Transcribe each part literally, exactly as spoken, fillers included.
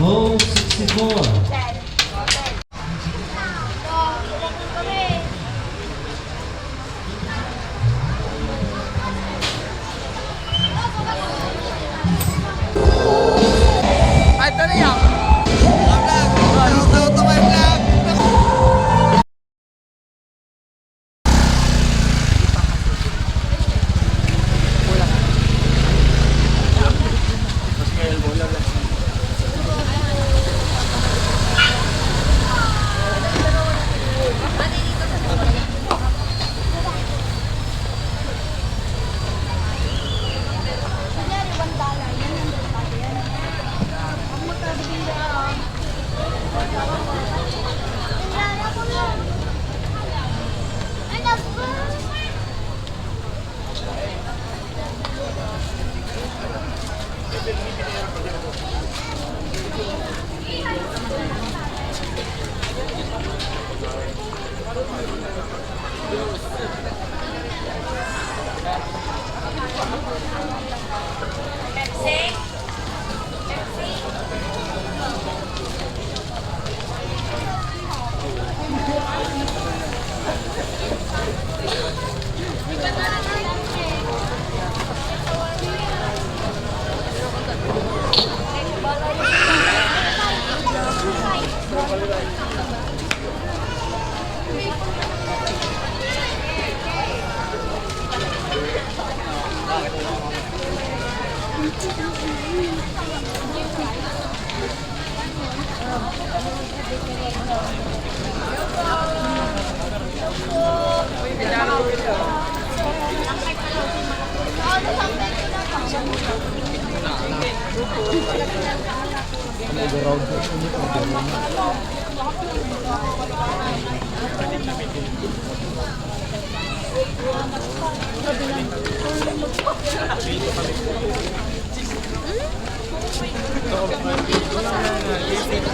Oh, sixty-four. Ay, ito na yan. Shout out to my vlog.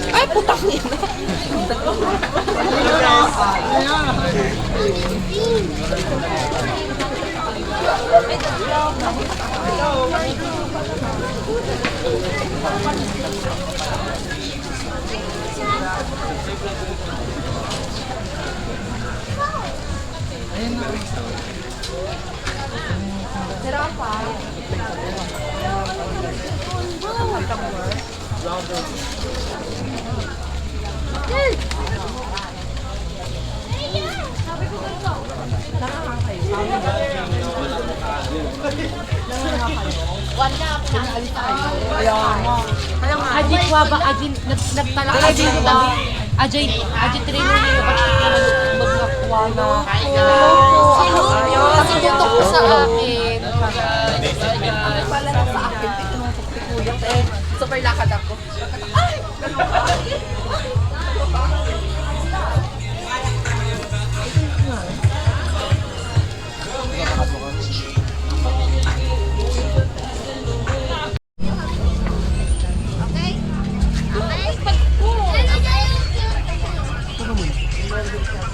Ay, putang ina. Adi, kuha ba? Adi, nag-, nagtalak. Adi, adi, adi, trainer na yung ba't ka naman magkakuha na? Kasi tutok ko sa akin. Ano pala na sa akin? Tinutok ni Kuya, eh. Super lakad ako.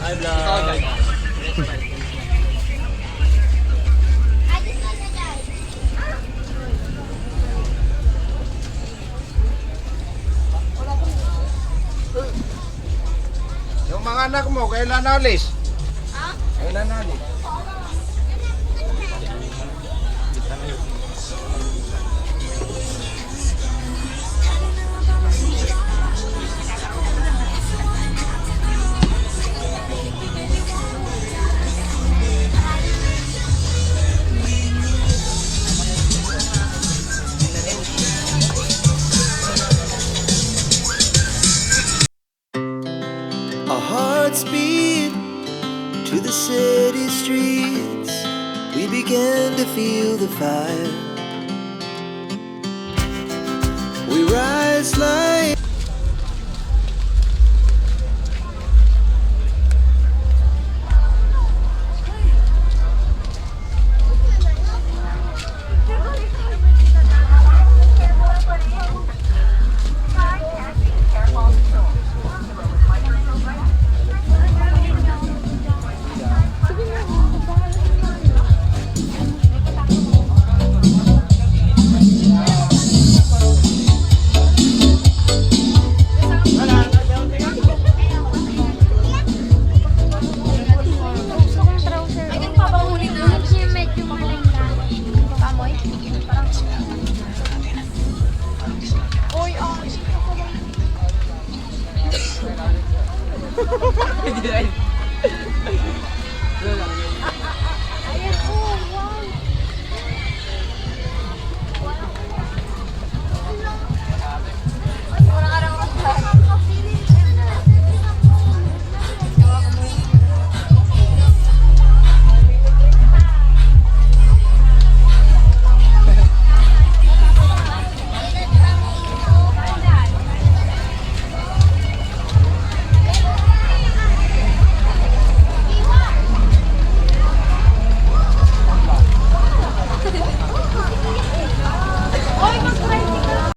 Hi, vlog. Yung mga anak mo, kailan na alis? Ha? Kailan na alis? Our hearts beat to the city streets. We began to feel the fire. We rise like Ayan, oh.